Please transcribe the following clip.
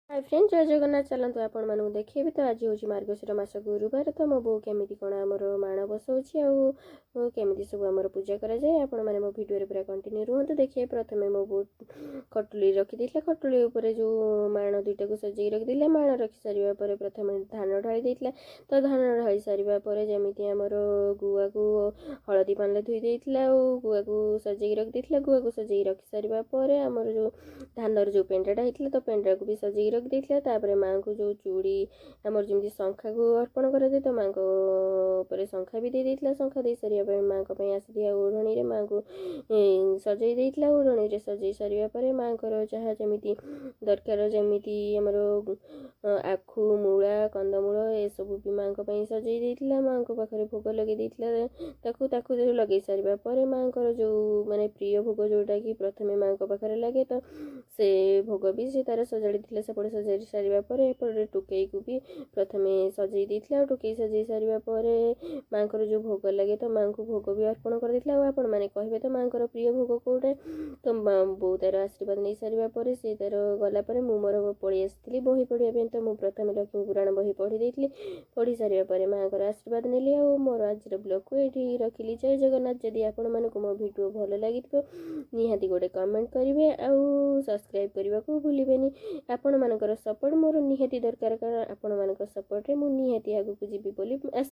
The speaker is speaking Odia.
ହାଇ ଫ୍ରେଣ୍ଡ, ଜୟ ଜଗନ୍ନାଥ। ଚାଲନ୍ତୁ ଆପଣମାନଙ୍କୁ ଦେଖେଇବି। ତ ଆଜି ହେଉଛି ମାର୍ଗଶିର ମାସ ଗୁରୁବାର। ତ ମୋ ବୋଉ କେମିତି କ'ଣ ଆମର ମାଣ ବସାଉଛି ଆଉ କେମିତି ସବୁ ଆମର ପୂଜା କରାଯାଏ, ଆପଣମାନେ ମୋ ଭିଡ଼ିଓରେ ପୁରା କଣ୍ଟିନ୍ୟୁ ରୁହନ୍ତୁ। ଦେଖିବେ, ପ୍ରଥମେ ମୋ ବୋଉ ଖଟୁଲି ରଖିଦେଇଥିଲା। ଖଟୁଲି ଉପରେ ଯେଉଁ ମାଣ ଦୁଇଟାକୁ ସଜେଇକି ରଖିଦେଇଥିଲା। ମାଣ ରଖି ସାରିବା ପରେ ପ୍ରଥମେ ଧାନ ଢାଳି ଦେଇଥିଲା। ତ ଧାନ ଢାଳି ସାରିବା ପରେ ଯେମିତି ଆମର ଗୁଆକୁ ହଳଦୀ ପାଣିରେ ଧୋଇ ଦେଇଥିଲା ଆଉ ଗୁଆକୁ ସଜେଇକି ରଖିଦେଇଥିଲା। ଗୁଆକୁ ସଜେଇକି ରଖି ସାରିବା ପରେ ଆମର ଯେଉଁ ଧାନର ଯେଉଁ ପେଣ୍ଡାଟା ହେଇଥିଲା, ତ ପେଣ୍ଡାକୁ ବି ସଜେଇକି ରଖିଦେଇଥିଲା। ତାପରେ ମାଆଙ୍କୁ ଯେଉଁ ଚୁଡ଼ି, ଆମର ଯେମିତି ଶଙ୍ଖାକୁ ଅର୍ପଣ କରାଯାଏ, ତ ମାଆଙ୍କ ଉପରେ ଶଙ୍ଖା ବି ଦେଇ ଦେଇଥିଲା। ଶଙ୍ଖା ଦେଇ ସାରିବା ପରେ ମାଆଙ୍କ ପାଇଁ ଆସିଥିବା ଓଢ଼ଣୀରେ ମାଆଙ୍କୁ ସଜେଇ ଦେଇଥିଲା। ଓଢ଼ଣୀରେ ସଜେଇ ସାରିବା ପରେ ମାଆଙ୍କର ଯାହା ଯେମିତି ଦରକାର, ଯେମିତି ଆମର ଆଖୁ, ମୂଳା, କନ୍ଦମୂଳ, ଏସବୁ ବି ମାଆଙ୍କ ପାଇଁ ସଜେଇ ଦେଇଥିଲା। ମାଆଙ୍କ ପାଖରେ ଭୋଗ ଲଗେଇ ଦେଇଥିଲା। ତାକୁ ତାକୁ ଲଗେଇ ସାରିବା ପରେ ମାଆଙ୍କର ଯେଉଁ ମାନେ ପ୍ରିୟ ଭୋଗ, ଯେଉଁଟାକି ପ୍ରଥମେ ମାଆଙ୍କ ପାଖରେ ଲାଗେ, ତ ସେ ଭୋଗ ବି ସେ ତାର ସଜାଡ଼ି ଥିଲା। ସେପଟେ ସଜାଡ଼ି ସାରିବା ପରେ ଏପଟେ ଟୋକେଇକୁ ବି ପ୍ରଥମେ ସଜେଇ ଦେଇଥିଲା। ଆଉ ଟୋକେଇ ସଜେଇ ସାରିବା ପରେ ମାଆଙ୍କର ଯେଉଁ ଭୋଗ ଲାଗେ, ତ ମାଆଙ୍କୁ ଭୋଗ ବି ଅର୍ପଣ କରିଦେଇଥିଲା। ଆଉ ଆପଣମାନେ କହିବେ ତ ମାଆଙ୍କର ପ୍ରିୟ ଭୋଗ କେଉଁଟା? ତ ବୋଉ ତାର ଆଶୀର୍ବାଦ ନେଇ ସାରିବା ପରେ ସେ ତାର ଗଲା ପରେ ମୁଁ ମୋର ପଳେଇ ଆସିଥିଲି ବହି ପଢ଼ିବା ପାଇଁ। ତ ମୁଁ ପ୍ରଥମେ ଲକ୍ଷ୍ମୀ ପୁରାଣ ବହି ପଢ଼ି ଦେଇଥିଲି। ପଢ଼ି ସାରିବା ପରେ ମାଆଙ୍କର ଆଶୀର୍ବାଦ ନେଲି ଆଉ ମୋର ଆଜିର ବ୍ଲଗ୍କୁ ଏଇଠି ରଖିଲି। ଜୟ ଜଗନ୍ନାଥ। ଯଦି ଆପଣମାନଙ୍କୁ ମୋ ଭିଡ଼ିଓ ଭଲ ଲାଗିଥିବ, ନିହାତି ଗୋଟେ କମେଣ୍ଟ କରିବେ ଆଉ ସବସ୍କ୍ରାଇବ୍ କରିବାକୁ ଭୁଲିବେନି। ଆପଣମାନଙ୍କର ସପୋର୍ଟ ମୋର ନିହାତି ଦରକାର, କାରଣ ଆପଣମାନଙ୍କ ସପୋର୍ଟରେ ମୁଁ ନିହାତି ଆଗକୁ ଯିବି ବୋଲି